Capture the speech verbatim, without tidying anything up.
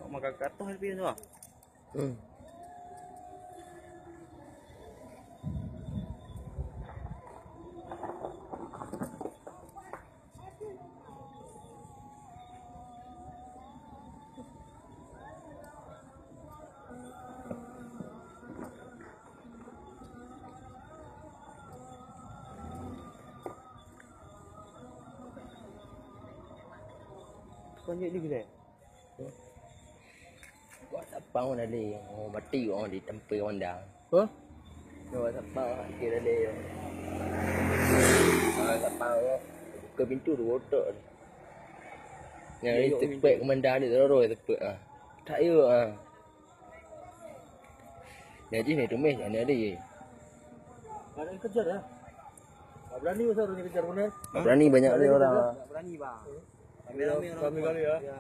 Makan katoh lebih tu. Hmm. Kau nyek di kedai? Wah, sapang dah lé. Oh, mati orang di tempat orang dah. Hah? Wah, sapang, mati dah lé. Ah, sapang, oh. Buka pintu tu, otak ni. Yang ni tepek komandan ni, terus tepek ah. Tak ya ah. Jadi ni tumis, ni ada je. Ada yang kejar ah. Tak berani masa orang kejar benar. Berani banyak ni orang. Tak berani bang. Kami ramai orang kami kali ya. Ya.